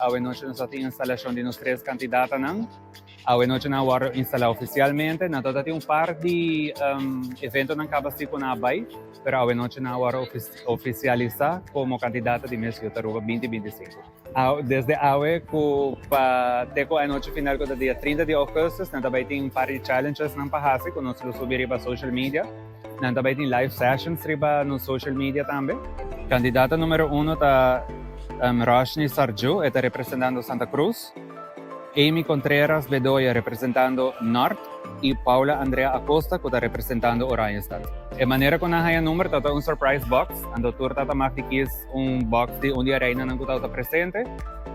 Awe nochi nos tin instalacion di nos tres candidatonan. Awe nochi nan a wordo instala oficialmente. Nan tin un par di eventonan caba si cu nan a bay, pero awe nochi nan a wordo oficialisa como candidato di Miss Youth Aruba 2025. Desde awe cu pa te cu anochi final, cu ta dia 30 di augustus, nan tambe tin un par di challenges nan pa haci, cu nos lo subi riba social media. Nan tambe tin live sessions riba nos social media tambe. Candidata numero 1 ta Roshni Sarju, ta representando Santa Cruz. Amy Contreras Bedoya, representando Noord, y Paula Andrea Acosta, cu ta representando Oranjestad. E manera cu nan a haya number ta un surprise box, anto tur tata mag di kies un box di un di e reinanan cu ta presente.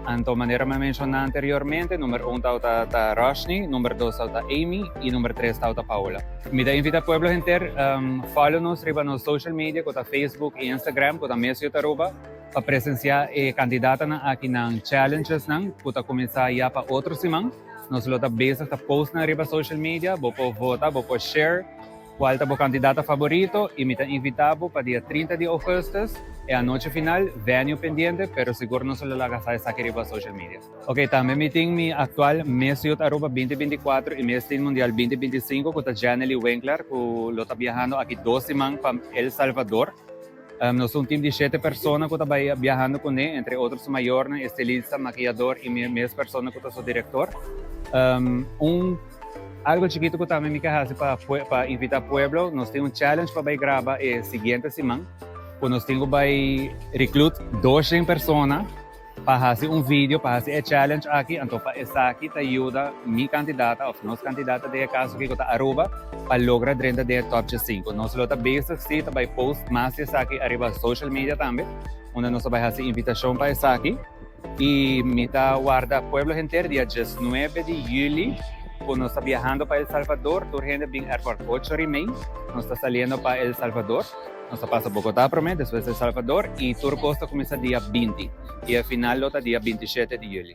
Anto, manera mi a menciona anteriormente, number 1 ta Roshni, number 2 ta Amy y number 3 ta Paula. Mi ta invita pueblo henter, follow nos riba nos social media, cu ta Facebook y Instagram, cu ta Miss Youth Aruba, pa presencia e candidatanan aki nan challenges nan, cu ta cuminsa ya pa otro siman. Nos lo ta bezig ta post na riba social media, bo por vota, bo por share cual ta bo candidata favorito y mi ta invita bo pa dia 30 di augustus, e anochi final, venue pendiente, pero sigur nos lo laga sa esaki riba social media. Ok, tambe mi tin mi actual Miss Youth Aruba 2024 y Miss Teen Mundial 2025, cu ta Janely Winkler, cu lo ta biahando aki 2 siman pa El Salvador. Nos ta un team di siete persona cu ta biahando cu ne, entre otro mayor, estilista, makiyador y mi mes persona cu ta su director. Un algo chikito cu tambe mi kier haci pa invita pueblo, nos tin un challenge pa bay graba e siguiente siman, cu nos tin cu bay recruit 200 persona pa haci un video, pa haci e challenge aki, anto pa esaki ta yuda mi candidata, of nos candidata den caso aki ta Aruba, pa logra drenta den top 5. Nos lo ta bezig si ta bay post mas esaki ariba social media tambe, unda nos bay haci invitacion pa esaki. Y mi ta warda pueblo henter dia 19 di juli, cu nos ta biahando pa El Salvador, tur hende bin airport 8:30, nos ta saliendo pa El Salvador. Nos ta pasa Bogotá prome, despues El Salvador, y tur cos ta cuminsa dia 20. Y e final lo ta dia 27 di juli.